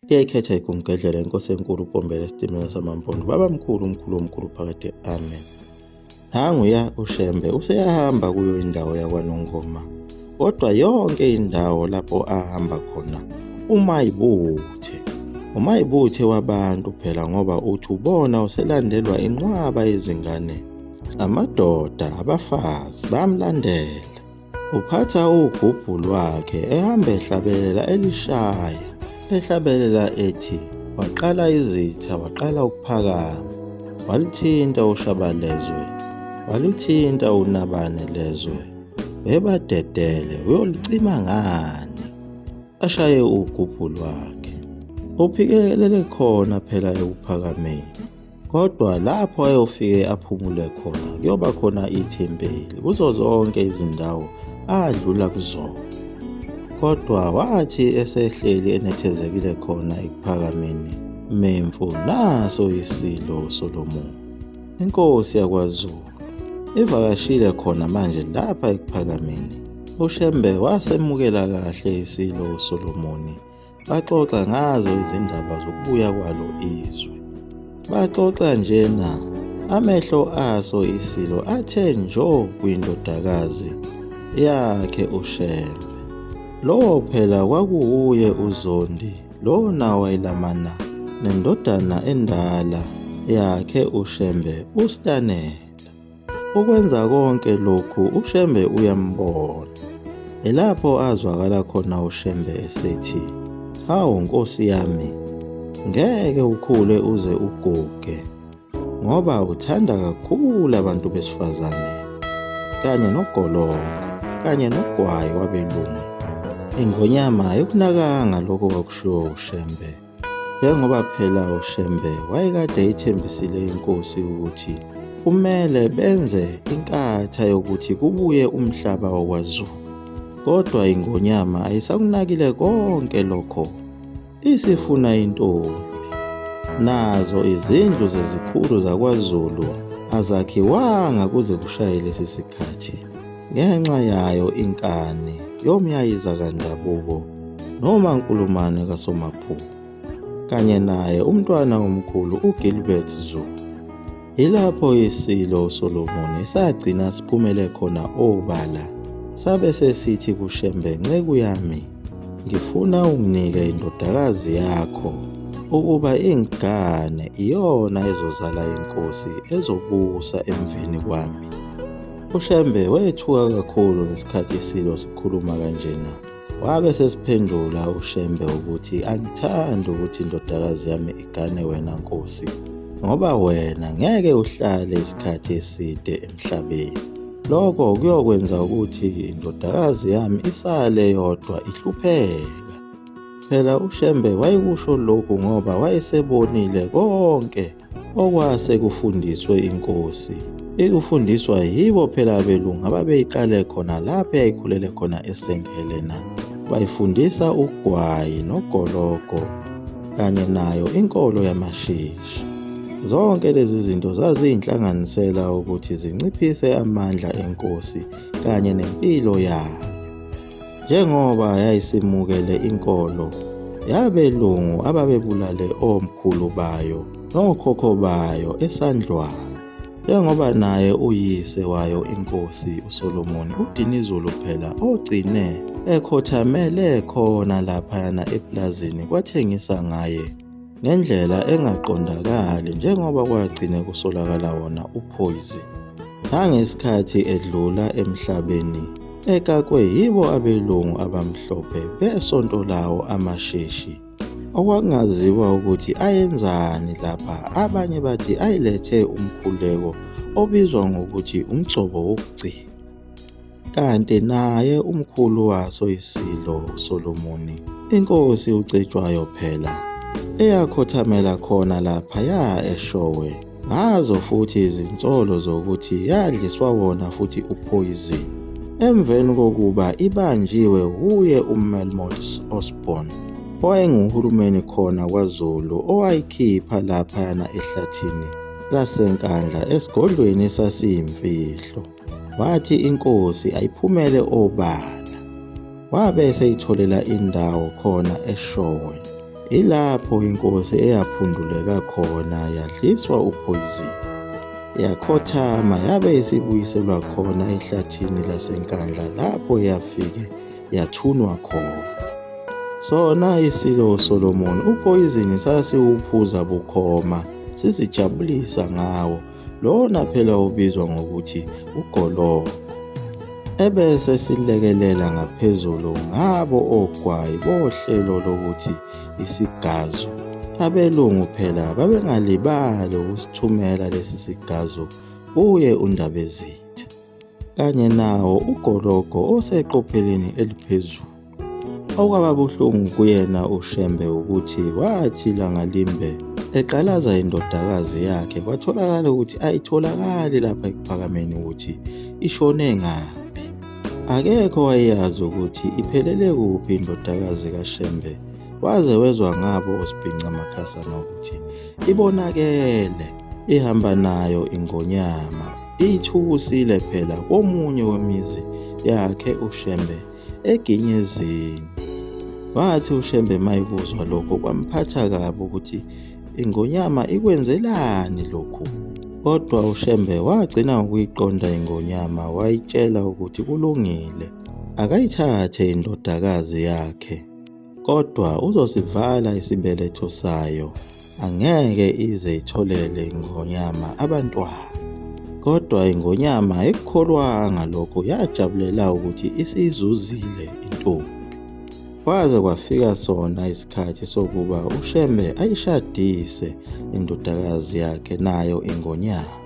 Iyayikhetha igumgedlela inkosi enkulu uPombela isitimela samampondo babamkhulu umkhulu omkhulu phakade amen. Nanguya uShembe useyahamba kuyo indawo yakwaNongoma kodwa yonke indawo lapho ahamba khona umayibuthe umayibuthe wabantu phela ngoba uthi ubona uselandelwa inqwaba yezingane amadoda abafazi bayamlandela. Uphatha ugubhu lwakhe ehamba ehlabelela elishaya, ehlabelela ethi waqala izitha waqala ukuphakama, walithinta ushabalezwe, waluthinta unabane lezwe, webadedele uyolicima ngani? Ashaye ugubhu lwakhe. Uphikelele khona phela ekuphakameni. Kodwa lapho ayofike aphumule khona kuyoba khona ithempeli kuzo zonke izindawo adlula kuzona. Kodwa wathi esehleli enethezekile khona ekuphakameni, memfu naso isilo Solomoni, inkosi yakwaZulu, ivakashile khona manje lapha ekuphakameni. UShembe wasemukela kahle isilo uSolomoni Baxoxa ngazo izindaba zokubuya kwalo izwe. Baxoxa njena amehlo aso isilo athe njo kwindodakazi yakhe uShembe. Lowo phela kwakuwuye uZondi lona wayelamana nendodana endala yakhe uShembe uStanela. Ukwenza konke lokhu uShembe uyambona. Yilapho azwakala khona uShembe esethi, Hawu Nkosi yami, ngeke ukhule uze uguge ngoba uthanda kakhulu abantu besifazane kanye nogologo kanye nogwayi wabelungu. Ingonyama ayikunakanga lokho kwakushiwo uShembe. Njengoba phela uShembe wayekade eyithembisile inkosi ukuthi kumele benze inkatha yokuthi kubuye umhlaba wakwaZulu. Kodwa iNgonyama ayisakunakile konke lokho, isifuna intombi. Nazo izindlu zezikhulu zakwaZulu azakhiwanga kuze kushaye lesi sikhathi ngenxa yayo inkani yomyayiza kaNdabuko noma Nkulumane kaSomaphuku kanye naye umntwana omkhulu uGilbert Zulu. Yilapho iSilo uSolomoni sagcina siphumele khona obala sabe sesithi kuShembe nceku yami ngifuna unginike indodakazi yakho ukuba ingane iyona ezozala inkosi ezobusa emveni kwami. UShembe wethuka kakhulu ngesikhathi iSilo sikhuluma kanjena. Wabe sesiphendula uShembe ukuthi angithandi ukuthi indodakazi yami igane wena nkosi ngoba wena ngeke uhlale isikhathi eside emhlabeni. Lokho kuyokwenza ukuthi indodakazi yami isale yodwa ihlupheka. Phela uShembe wayekusho lokhu ngoba wayesebonile konke okwase kufundiswe inkosi. Ikufundiswa yibo phela abelungu ababeyiqale khona lapho eyayikhulele khona eSt Helena. Bayifundisa ugwayi nogologo kanye nayo inkolo yamashishi. Zonke lezi zinto zaziyinhlanganisela ukuthi zinciphise amandla enkosi kanye nempilo yayo. Njengoba yayisimukele inkolo yabelungu ababebulale omkhulu bayo nokhokho bayo eSandlwana. Njengoba naye uyise wayo inkosi uSolomoni uDinizulu phela ogcine ekhothamele khona laphayana epulazini kwathengisa ngaye ngendlela engaqondakali njengoba kwagcine kusolakala wona uphoyizini. Nangesikhathi edlula emhlabeni ekakwe yibo abelungu abamhlophe besonto lawo amaSheshi okwakungaziwa ukuthi ayenzani lapha abanye bathi ayilethe umkhuleko obizwa ngokuthi umgcobo wokugcina. Kanti naye umkhulu waso iSilo uSolomoni, inkosi uCetshwayo phela, eyakhothamela khona laphaya eShowe, ngazo futhi izinsolo zokuthi yadliswa wona futhi uphoyizini emveni kokuba ibanjiwe wuye uMelmoth Osborn owayenguhulumeni khona kwaZulu owayikhipha laphayana ehlathini laseNkandla esigodlweni esasiyimfihlo. Wathi inkosi ayiphumele obala. Wabe eseyitholela indawo khona eShowe. Ilapho inkosi eyaphunduleka khona yadliswa uphoyizeni. Yakhothama yabe isibuyiselwa khona ehlathini laseNkandla lapho yafike yathunwa khona. Sona iSilo uSolomon uphoyizeni sasiwuphuza bukhoma sizijabulisa ngawo lona phela ubizwa ngokuthi ugologo. Ebese silekelela ngaphezulu ngabo ogwayi bohlelo lokuthi isigazu. Abelungu phela babengalibali ukusithumela lesi sigazu kuye uNdabezitha kanye nawo ugologo oseqopheleni eliphezulu. Okwaba buhlungu kuyena uShembe ukuthi wathi langalimbe eqalaza indodakazi yakhe kwatholakala ukuthi ayitholakali lapha ekuphakameni ukuthi ishone ngaphi. Akekho wayeyazi ukuthi iphelele kuphi indodakazi kaShembe waze wezwa ngabo osibhinca makhasana ukuthi ibonakele ihamba nayo ingonyama iyithukusile phela komunye wemizi yakhe uShembe eginye ezinye. Wathi uShembe mayekuzwa lokho kwamphatha kabi ukuthi ingonyama ikwenzelani lokhu. Kodwa uShembe wagcina ngokuyiqonda ingonyama wayitshela ukuthi kulungile akayithathe indodakazi yakhe kodwa uzosivala isibeletho sayo angeke ize itholele ingonyama abantwana. Kodwa ingonyama ayikukholwanga lokhu yajabulela ukuthi isiyizuzile intombi. Kwaze kwafika sona isikhathi sokuba uShembe ayishadise indodakazi yakhe nayo ingonyama.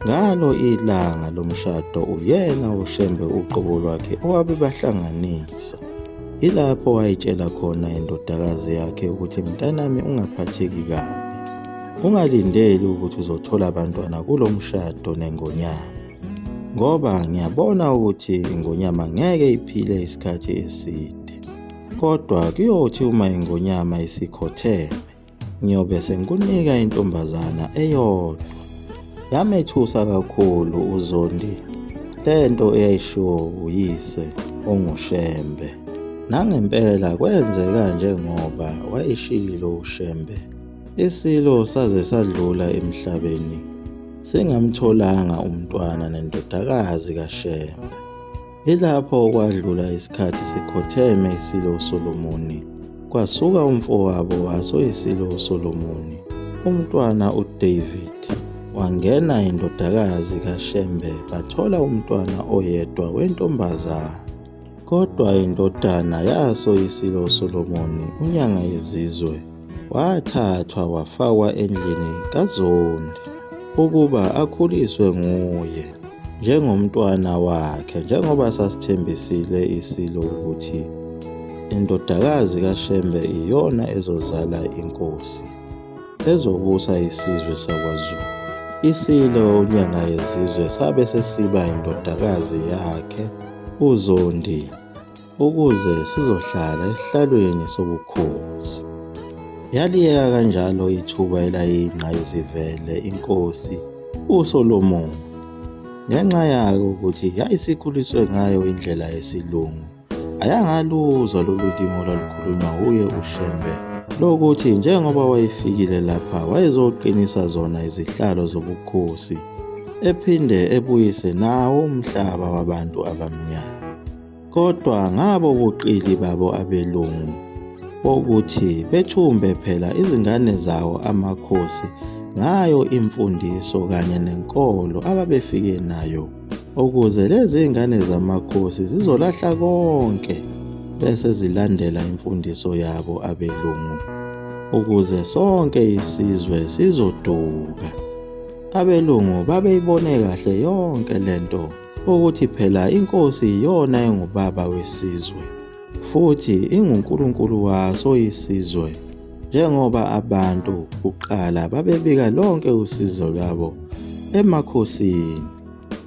Ngalo ilanga lomshado uyena uShembe uqobo lwakhe owabebahlanganisa. Yilapho wayitshela khona indodakazi yakhe ukuthi mntanami ungaphatheki kabi. Ungalindeli ukuthi uzothola abantwana kulo mshado nengonyama. Ngoba ngiyabona ukuthi ingonyama ngeke iphile isikhathi eside. Kodwa kuyothi uma ingonyama isikhotheme Ngiyobe sengikunika intombazana eyodwa. Yamethusa kakhulu uZondi lento eyayishiwo uyise onguShembe. Nangempela kwenzeka njengoba wayeshilo uShembe. Isilo saze sadlula emhlabeni singamtholanga umntwana nendodakazi kaShembe. Yilapho okwadlula isikhathi sikhotheme iSilo uSolomoni. Kwasuka umfowabo waso iSilo uSolomoni, umntwana uDavid, wangena indodakazi kaShembe bathola umntwana oyedwa wentombazane. Kodwa indodana yaso iSilo uSolomoni, uNyangayezizwe, wathathwa wafakwa endlini kaZondi ukuba akhuliswe nguye njengomntwana wakhe njengoba sasithembisile iSilo ukuthi indodakazi kaShembe iyona ezozala inkosi ezobusa isizwe sakwaZulu. ISilo uNyangayezizwe sabe sesiba indodakazi yakhe uZondi ukuze sizohlala esihlalweni sobukhosi. Yaliyeka kanjalo ithuba elayingqayizivele inkosi uSolomoni ngenxa yako ukuthi yayisikhuliswe ngayo indlela yesilungu ayangaluzwa lolu limi olwalukhulunywa wuye uShembe lokuthi njengoba wayefikile lapha wayezoqinisa zona izihlalo zobukhosi ephinde ebuyise nawo umhlaba wabantu abamnyama. Kodwa ngabo buqili babo abelungu bokuthi bethumbe phela izingane zawo amakhosi ngayo imfundiso kanye nenkolo ababefike nayo ukuze lezi ngane zamakhosi zizolahla konke bese zilandela imfundiso yabo abelungu ukuze sonke isizwe sizoduka. Abelungu babeyibone kahle yonke lento ukuthi phela inkosi iyona engubaba wesizwe futhi inguNkulunkulu waso isizwe njengoba abantu kuqala babebika lonke usizo lwabo emakhosini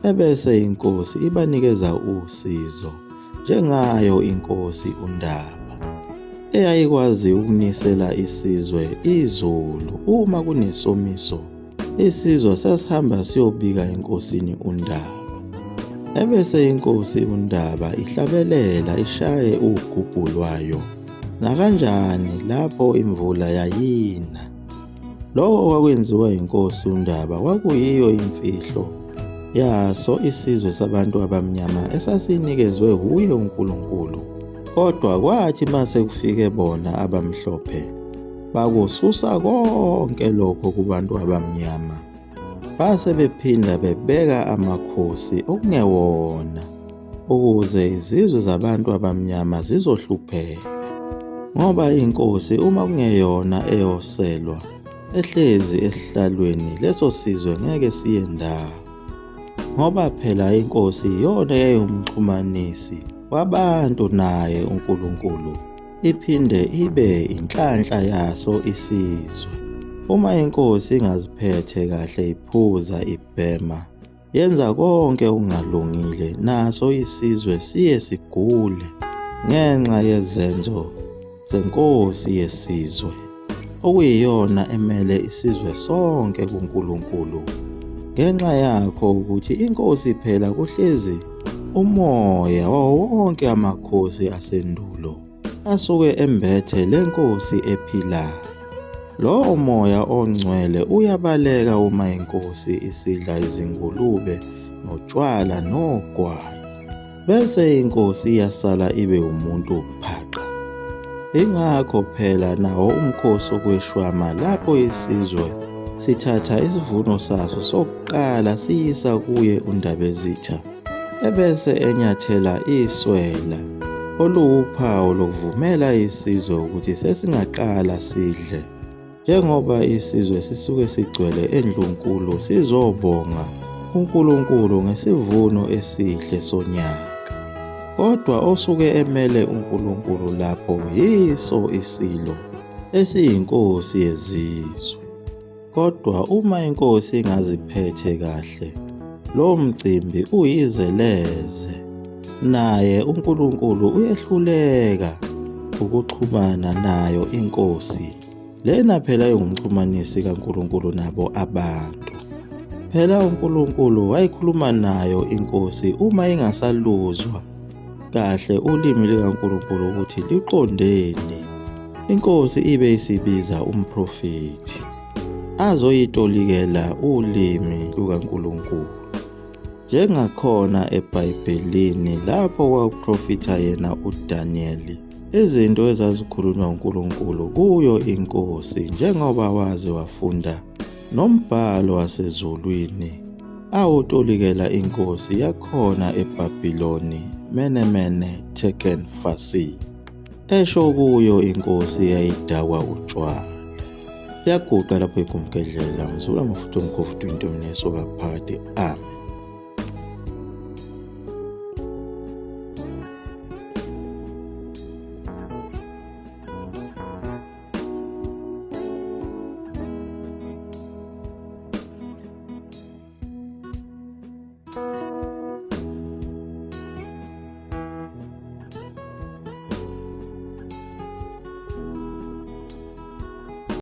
ebese inkosi ibanikeza usizo njengayo inkosi uNdaba eyayikwazi ukunisela isizwe izulu uma kunesomiso. Isizwe sasihamba siyobika enkosini uNdaba. Ebese inkosi uNdaba ihlabelela ishaye ugubhu lwayo. Nakanjani lapho imvula yayina. Lokho okwakwenziwa yinkosi uNdaba kwakuyiyo imfihlo yaso isizwe sabantu abamnyama esasinikezwe wuye uNkulunkulu. Kodwa kwathi mase kufike bona abamhlophe bakususa konke lokho kubantu abamnyama. Base bephinda bebeka amakhosi okungewona ukuze izizwe zabantu abamnyama zizohlupheka. Ngoba inkosi uma kungeyona eyoselwa ehlezi esihlalweni leso sizwe ngeke siye ndawo. Ngoba phela inkosi iyona eyayiwumxhumanisi wabantu naye uNkulunkulu. Iphinde ibe inhlanhla yaso isizwe. Uma inkosi ingaziphethe kahle iphuza ibhema, yenza konke okungalungile naso isizwe siye sigule ngenxa yezenzo zenkosi yesizwe okuyiyona emele isizwe sonke kuNkulunkulu. Ngenxa yakho ukuthi inkosi phela kuhlezi umoya wawo wonke amakhosi asendulo asuke embethe lenkosi ephilayo. Lowo moya ongcwele uyabaleka uma inkosi isidla izingulube notshwala nogwayi. Bese inkosi iyasala ibe umuntu phaqa. Ingakho phela nawo umkhosi wokweshwama lapho isizwe sithatha isivuno saso sokuqala siyisa kuye uNdabezitha ebese enyathela iswela oluwuphawu lokuvumela isizwe ukuthi sesingaqala sidle. Njengoba isizwe sisuke sigcwele endlunkulu sizobonga uNkulunkulu ngesivuno esihle sonyaka. Kodwa osuke emele uNkulunkulu lapho yiso isilo esiyinkosi yezizwe. Kodwa uma inkosi ingaziphethe kahle, lo mcimbi uyizeleze. Naye uNkulunkulu uyehluleka ukuxhumana nayo inkosi. Lena phela ingumxhumanisi kaNkulunkulu nabo abantu. Phela uNkulunkulu wayekhuluma nayo inkosi uma ingasaluzwa kahle ulimi likaNkulunkulu ukuthi liqondeni. Inkosi ibe isibiza umprofethi azoyitolikela ulimi lukaNkulunkulu. Njengakhona eBhayibhelini lapho kwakuprofitha yena uDaniyeli izinto ezazikhulunywa uNkulunkulu kuyo inkosi njengoba waze wafunda nombhalo wasezulwini awutolikela inkosi yakhona eBhabhiloni mene mene teken fasi. Esho kuyo inkosi eyayidakwa utshwala. Yaguqa lapho igumgedlela mzula amafutha omkhovu 20 mneso kaphakade. Amen.